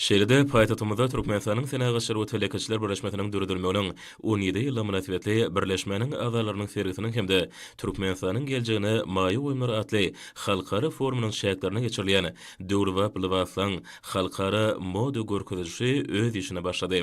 Şeýle-de paýtagtymyzda Türkmenistanyň Senagatçylar we telekeçiler birleşmesiniň döredilmeginiň 17 ýyllygy mynasybetli birleşmäniň agzalarynyň sergisiniň hem-de Türkmenistanyň geljegine maýa goýumlary atly halkara forumynyň çäklerinde geçirilýän döwrebap lybaslaryň halkara moda görkezilişi öz işine başlady.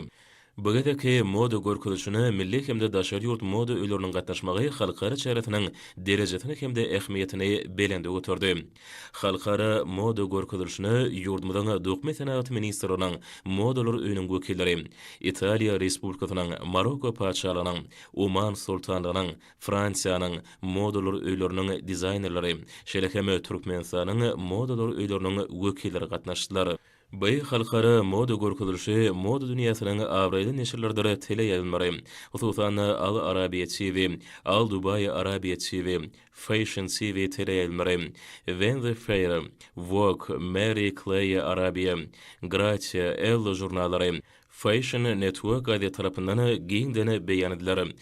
Bu gezekki moda görkezilişine milli hem-de daşary ýurt moda öýleriniň gatnaşmagy halkara çäresiniň derejesini hem-de ähmiýetini belende göterdi. Halkara moda görkezilişine ýurdumyzyň Dokma senagaty ministrliginiň Modalar öýüniň wekilleri, Italiýa Respublikasynyň, Marokko Patyşalygynyň, Oman Soltanlygynyň, Fransiýanyň Modalar öýleriniň dizaýnerleri, şeýle hem Türkmenistanyň Modalar öýleriniň wekilleri gatnaşdylar. Bu halkara moda görkezilişi moda dünýäsiniň abraýly neşirleridir teleýaýlymlary, hususan-da, Al Arabiya TV, Al Dubai Arabia TV, Fashion TV teleýaýlymlary, Vanity Fair, Vogue, Marie Claire Arabia, Grazia, Elle žurnallary, Fashion Network gazeti tarapyndan giňden beýan ediler.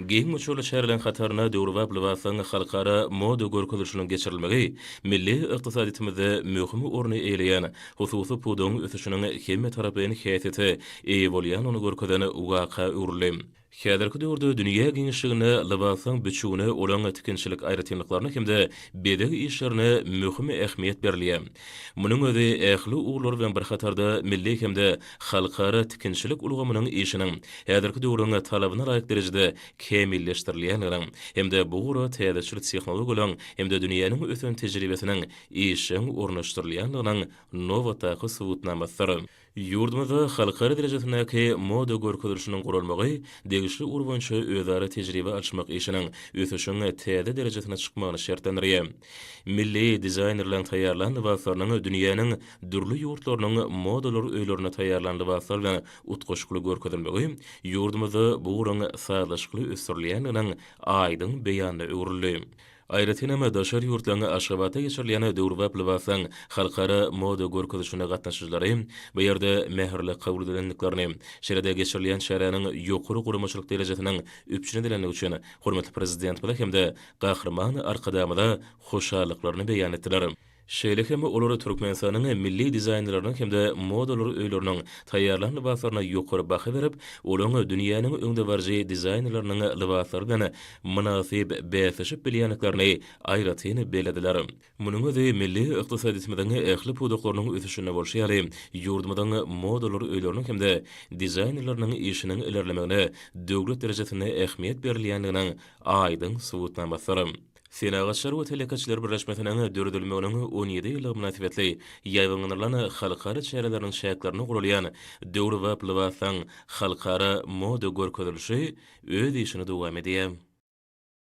Giň möçberli çäreleriň hatarynda döwrebap lybaslaryň halkara moda görkezilişiniň geçirilmegi milli ykdysadyýetimizde möhüm orny eýeleýän hususy pudagyň ösüşiniň hemmetaraplaýyn häsiýete eýe bolýandygyny görkezen waka öwrüldi. Häzirki döwürde dünýä giňişliginde lybaslaryň biçüwine, olaryň tikinçilik aýratynlyklaryna hem-de bezeg işlerine möhüm ähmiýet berilýär. Munuň özi ähli ugurlar bilen bir hatarda milli hem-de halkara tikinçilik ulgamynyň işiniň häzirki döwrüň talabyna laýyk derejede kämilleşdirilýändiginiň hem-de bu ugra täzeçil tehnologiýalaryň hem-de dünýäniň ösen tejribesiniň işjeň ornaşdyrylýandygynyň nobatdaky subutnamasydyr. Ýurdumyzda halkara derejesindäki moda görkezilişiniň guralmagy degişli ugur boýunça özara tejribe alyşmak işiniň ösüşiň täze derejesine çykmagyny şertlendirýär. Milli dizaýnerleriň taýýarlan lybaslarynyň dünýäniň dürli ýurtlarynyň modalar öýlerinde taýýarlan lybaslar bilen utgaşykly görkezilmegi ýurdumyzda bu ugruň sazlaşykly ösdürilýändiginiň aýdyň beýanyna öwrüldi. Aýratynam, daşary ýurtlaryň Aşgabatda geçirilýän döwrebap lybaslaryň halkara moda görkezişine gatnaşyjylary bu ýerde mähirli kabul edilendiklerini, şeýle-de geçirilýän çäräniň ýokary guramaçylyk derejesiniň üpjün edilendigi üçin hormatly Prezidentimize hem-de Gahryman Arkadagymyza hoşallyklaryny beýan etdiler. Şeýle hem olar Türkmenistanyň milli dizaýnerleriniň hem-de modalar öýleriniň taýýarlan lybaslaryna ýokary baha berip, olaryň dünýäniň öňdebaryjy dizaýnerleriniň lybaslary bilen mynasyp bäsleşip bilýändiklerini aýratyn bellediler. Munuň özi milli ykdysadyýetimiziň ähli pudaklarynyň ösüşinde bolşy ýaly, ýurdumyzyň modalar öýleriniň hem-de dizaýnerleriniň işiniň ilerlemegine döwlet derejesinde ähmiýet berilýändiginiň aýdyň subutnamasydyr. Senagatçylar we telekeçiler birleşmesiniň döredilmeginiň 17 ýyllygy mynasybetli ýaýbaňlandyrylan halkara çäreleriniň çäklerinde guralýan döwrebap lybaslaryň halkara moda görkezilişi öz işini dowam edýär.